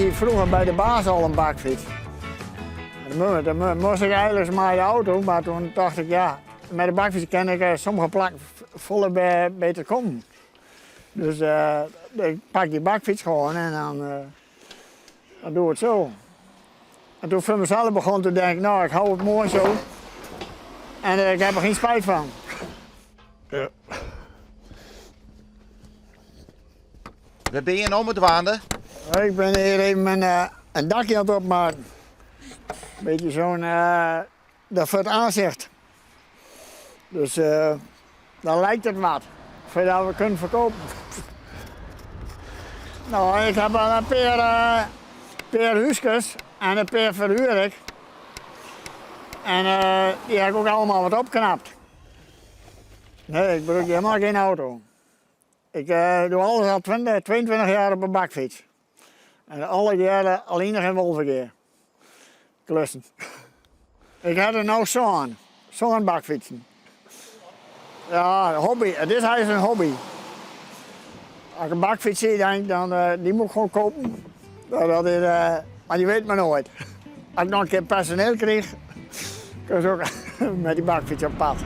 hie froeger by de baas al in bakfyts. Dan moast ik eigenlik mei de auto, mar toen tocht ik, ja, mei de bakfyts kin ik sommige plakken folle beter kommen. Dus ik pak die bakfyts gewoan en dan, dan doe ik it zo. En toen foar mysels begûn te denk ik, nou, ik hou it moai zo. En ik heb er geen spijt van. Ja. Wêr binne je no mei dwaande? Ik ben hier even een, eh, een dakje aan het opmaken. Beetje zo'n, uh, dat voor het aanzicht. Dus uh, dan lijkt het wat. Voordat we kunnen verkopen. Nou, ik heb al een pear, uh, pear húskes en in pear ferhuur ik. En uh, dy ha ik ek allegear wat opknapt. Nee, ik brûk hielendal gjin auto. Ik doch alles al 20, 22 jaar op in bakfyts. En alle jaren allinnich yn Wolvegea. Klussen. Ik ha der no sân. Sân bakfytsen. Ja, hobby. It is eins in hobby. As ik in bakfyts zie, dan, dan uh, dy moat ik gewoan kopen. Dat is, uh, mar je weet mar noait. As ik noch in kear personeel krijg, kun je ook mei dy bakfyts op pad.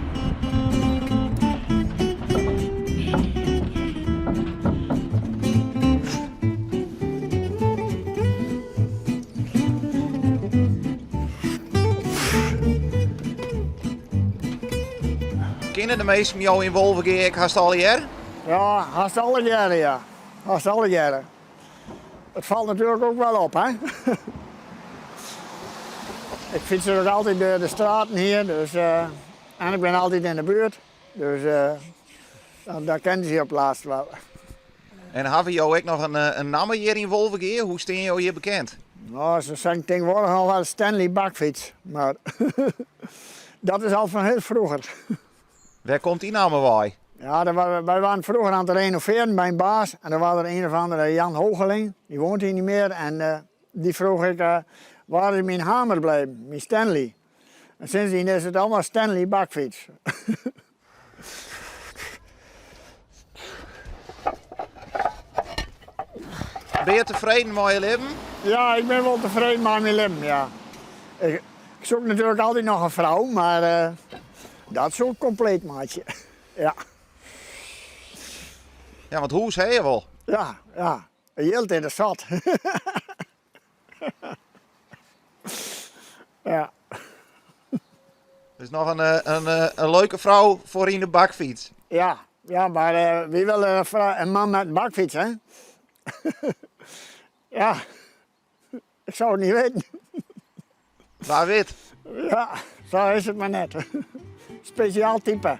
Kinne de minsken jo yn Wolvegea ek hast allegear? Ja, hast allegear, ja. Hast allegear. It falt natuerlik ek wol op, hè? Ik fyts ek altyd deur de straten hjir, dus, uh, en ik bin altyd yn de buert. Dus uh, dan, dan kenne se je op laatst wol. En hawwe jo ek noch in, eh, in namme hjir yn Wolvegea? Hoe stean jo hjir bekend? Nou, se sizze tsjintwurdich al wol Stanley Bakfyts, mar dat is al fan hiel froeger. Wêr komt dy namme wei? Ja, wy waarden froeger oan it renovearjen by in baas en der wie der ien of andere Jan Hogeling, dy woont hjir net mear en uh, dy froech ik, uh, wêr is myn hamer bleven, myn Stanley. En sindsdien is it allegear Stanley Bakfyts. Binne je tefreden mei je libben? Ja, ik bin wol tefreden mei myn libben, ja. Ik, ik soek natuerlik altyd noch in frou, mar uh, dat soe ik kompleet meitsje. Ja. Ja, want hûs ha je wol? Ja, ja. Jild is der sat. ja. Dus noch in, eh, in, eh, in leuke frou foar yn de bakfyts. Ja, ja mar uh, wie wil in, in man mei in bakfyts, hè? ja, ik soe it net witten. Wa wit. Ja, sa is it mar net. Spesjaal type.